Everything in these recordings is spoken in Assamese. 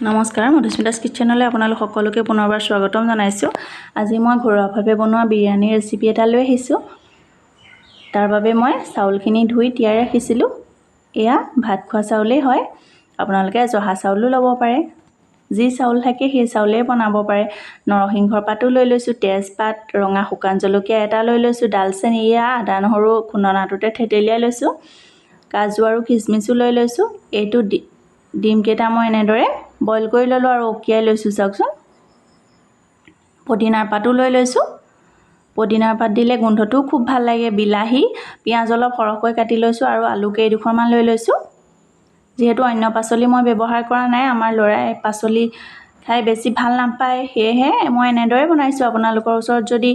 নমস্কাৰ, মধুস্মিতাছ কিটচেনলৈ আপোনালোক সকলোকে পুনৰবাৰ স্বাগতম জনাইছোঁ। আজি মই ঘৰুৱাভাৱে বনোৱা বিৰিয়ানীৰ ৰেচিপি এটা লৈ আহিছোঁ। তাৰ বাবে মই চাউলখিনি ধুই তিয়াই ৰাখিছিলোঁ। এয়া ভাত খোৱা চাউলেই হয়, আপোনালোকে জহা চাউলো ল'ব পাৰে, যি চাউল থাকে সেই চাউলেই বনাব পাৰে। নৰসিংহৰ পাতো লৈ লৈছোঁ, তেজপাত, ৰঙা শুকান জলকীয়া এটা লৈ লৈছোঁ, ডালচেনি, এয়া আদা নহৰু খুন্দনাটোতে থেতেলিয়াই লৈছোঁ, কাজু আৰু খিচমিচো লৈ লৈছোঁ। এইটো ডিমকেইটা মই এনেদৰে বইল কৰি ল'লোঁ আৰু অকিয়াই লৈছোঁ। চাওকচোন, পদিনাৰ পাতো লৈ লৈছোঁ। পদিনাৰ পাত দিলে গোন্ধটোও খুব ভাল লাগে। বিলাহী, পিঁয়াজ অলপ সৰহকৈ কাটি লৈছোঁ আৰু আলু কেইডোখৰমান লৈ লৈছোঁ। যিহেতু অন্য পাচলি মই ব্যৱহাৰ কৰা নাই, আমাৰ ল'ৰাই পাচলি খাই বেছি ভাল নাপায়, সেয়েহে মই এনেদৰে বনাইছোঁ। আপোনালোকৰ ওচৰত যদি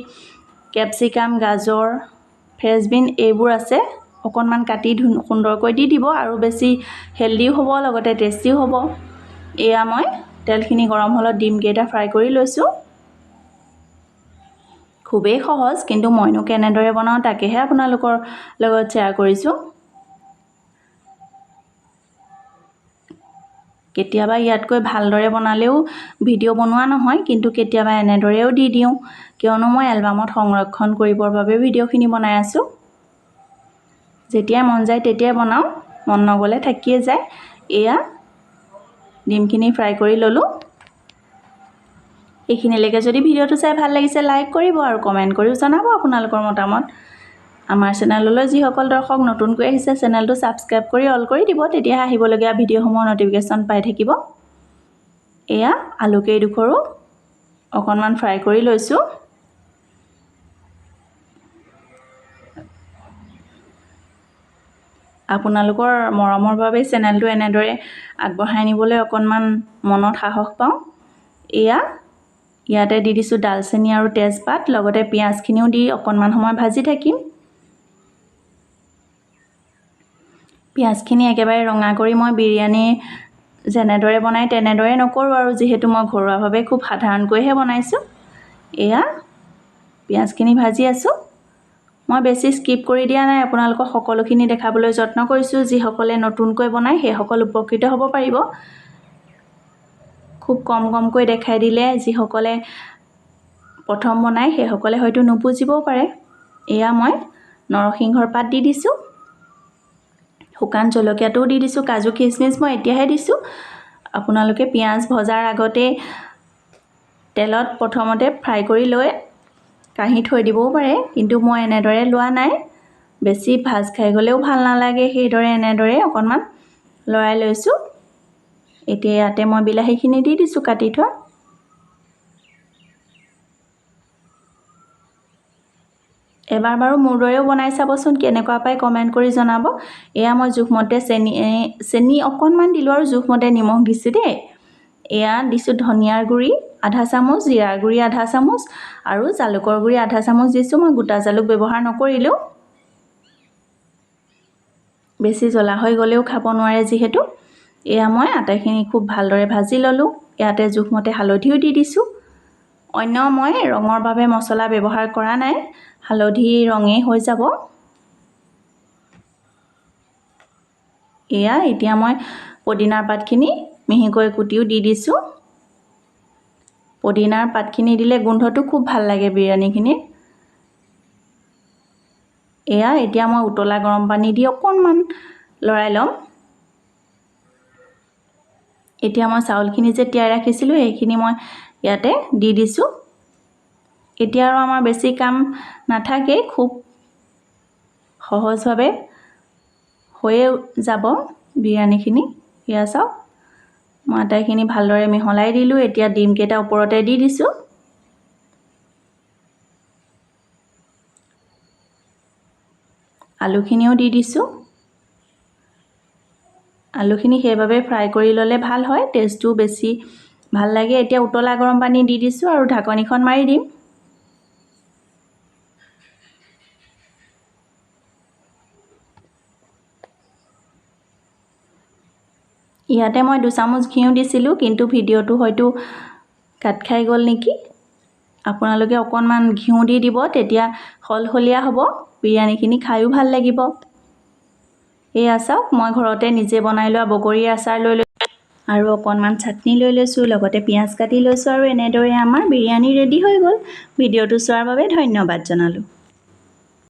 কেপচিকাম, গাজৰ, ফ্ৰেঞ্চবিন এইবোৰ আছে, অকণমান কাটি সুন্দৰকৈ দি দিব আৰু বেছি হেল্ডিও হ'ব, লগতে টেষ্টিও হ'ব। এয়া মই তেলখিনি গৰম হ'লত ডিমকেইটা ফ্ৰাই কৰি লৈছোঁ। খুবেই সহজ, কিন্তু মইনো কেনেদৰে বনাওঁ তাকেহে আপোনালোকৰ লগত শ্বেয়াৰ কৰিছোঁ। কেতিয়াবা ইয়াতকৈ ভালদৰে বনালেও ভিডিঅ' বনোৱা নহয়, কিন্তু কেতিয়াবা এনেদৰেও দি দিওঁ, কিয়নো মই এলবামত সংৰক্ষণ কৰিবৰ বাবে ভিডিঅ'খিনি বনাই আছোঁ। যেতিয়াই মন যায় তেতিয়াই বনাওঁ, মন নগ'লে থাকিয়ে যায়। এয়া ডিমখিনি ফ্ৰাই কৰি ল'লোঁ। এইখিনিলৈকে যদি ভিডিঅ'টো চাই ভাল লাগিছে লাইক কৰিব আৰু কমেণ্ট কৰিও জনাব আপোনালোকৰ মতামত। আমাৰ চেনেললৈ যিসকল দৰ্শক নতুনকৈ আহিছে, চেনেলটো ছাবস্ক্ৰাইব কৰি অল কৰি দিব, তেতিয়াহে আহিবলগীয়া ভিডিঅ'সমূহৰ ন'টিফিকেশ্যন পাই থাকিব। এয়া আলু কেইডোখৰো অকণমান ফ্ৰাই কৰি লৈছোঁ। আপোনালোকৰ মৰমৰ বাবেই চেনেলটো এনেদৰে আগবঢ়াই নিবলৈ অকণমান মনত সাহস পাওঁ। এয়া ইয়াতে দি দিছোঁ ডালচেনি আৰু তেজপাত, লগতে পিঁয়াজখিনিও দি অকণমান সময় ভাজি থাকিম। পিঁয়াজখিনি একেবাৰে ৰঙা কৰি মই বিৰিয়ানী যেনেদৰে বনাই তেনেদৰে নকৰোঁ আৰু, যিহেতু মই ঘৰুৱাভাৱে খুব সাধাৰণকৈহে বনাইছোঁ। এয়া পিঁয়াজখিনি ভাজি আছোঁ। মই বেছি স্কিপ কৰি দিয়া নাই, আপোনালোকক সকলোখিনি দেখাবলৈ যত্ন কৰিছোঁ। যিসকলে নতুনকৈ বনায় সেইসকল উপকৃত হ'ব পাৰিব। খুব কম কমকৈ দেখাই দিলে যিসকলে প্ৰথম বনায় সেইসকলে হয়তো নুবুজিবও পাৰে। এয়া মই নৰসিংহৰ পাত দি দিছোঁ, শুকান জলকীয়াটোও দি দিছোঁ, কাজু খিচমিচ মই এতিয়াহে দিছোঁ। আপোনালোকে পিঁয়াজ ভজাৰ আগতে তেলত প্ৰথমতে ফ্ৰাই কৰি লৈ কাঁহী থৈ দিবও পাৰে, কিন্তু মই এনেদৰে লোৱা নাই। বেছি ভাজ খাই গ'লেও ভাল নালাগে, সেইদৰে এনেদৰে অকণমান লৰাই লৈছোঁ। এতিয়া ইয়াতে মই বিলাহীখিনি দি দিছোঁ কাটি থোৱা। এবাৰ বাৰু মোৰ দৰেও বনাই চাবচোন, কেনেকুৱা পায় কমেণ্ট কৰি জনাব। এয়া মই জোখমতে চেনি অকণমান দিলোঁ আৰু জোখমতে নিমখ দিছোঁ দেই। এয়া দিছোঁ ধনিয়াৰ গুড়ি আধা চামুচ, জিৰাৰ গুড়ি আধা চামুচ আৰু জালুকৰ গুড়ি আধা চামুচ দিছোঁ। মই গোটা জালুক ব্যৱহাৰ নকৰিলোঁ, বেছি জ্বলা হৈ গ'লেও খাব নোৱাৰে যিহেতু। এয়া মই আটাইখিনি খুব ভালদৰে ভাজি ল'লোঁ। ইয়াতে জোখমতে হালধিও দি দিছোঁ। অন্য মই ৰঙৰ বাবে মছলা ব্যৱহাৰ কৰা নাই, হালধি ৰঙেই হৈ যাব। এয়া এতিয়া মই পদিনাৰ পাতখিনি মিহিকৈ কুটিও দি দিছোঁ। পদিনাৰ পাতখিনি দিলে গোন্ধটো খুব ভাল লাগে বিৰিয়ানীখিনিৰ। এয়া এতিয়া মই উতলা গৰম পানী দি অকণমান লৰাই ল'ম। এতিয়া মই চাউলখিনি যে তিয়াই ৰাখিছিলোঁ সেইখিনি মই ইয়াতে দি দিছোঁ। এতিয়া আৰু আমাৰ বেছি কাম নাথাকে, খুব সহজভাৱে হৈয়ে যাব বিৰিয়ানীখিনি। এয়া চাওক, মই আটাইখিনি ভালদৰে মিহলাই দিলোঁ। এতিয়া ডিমকেইটা ওপৰতে দি দিছোঁ। আলুখিনিও দি দিছোঁ। আলুখিনি সেইবাবে ফ্ৰাই কৰি ল'লে ভাল হয়, টেষ্টটোও বেছি ভাল লাগে। এতিয়া উতলা গৰম পানী দি দিছোঁ আৰু ঢাকনিখন মাৰি দিম। ইয়াতে মই দুচামুচ ঘিউ দিছিলোঁ, কিন্তু ভিডিঅ'টো হয়তো কাট খাই গ'ল নেকি। আপোনালোকে অকণমান ঘিউ দি দিব, তেতিয়া সলসলীয়া হ'ব, বিৰিয়ানীখিনি খায়ো ভাল লাগিব। এয়া চাওক, মই ঘৰতে নিজে বনাই লোৱা বগৰীৰ আচাৰ লৈ লৈছোঁ। আৰু অকণমান চাটনি লৈ লৈছোঁ, লগতে পিঁয়াজ কাটি লৈছোঁ আৰু এনেদৰে আমাৰ বিৰিয়ানী ৰেডি হৈ গ'ল। ভিডিঅ'টো চোৱাৰ বাবে ধন্যবাদ জনালোঁ।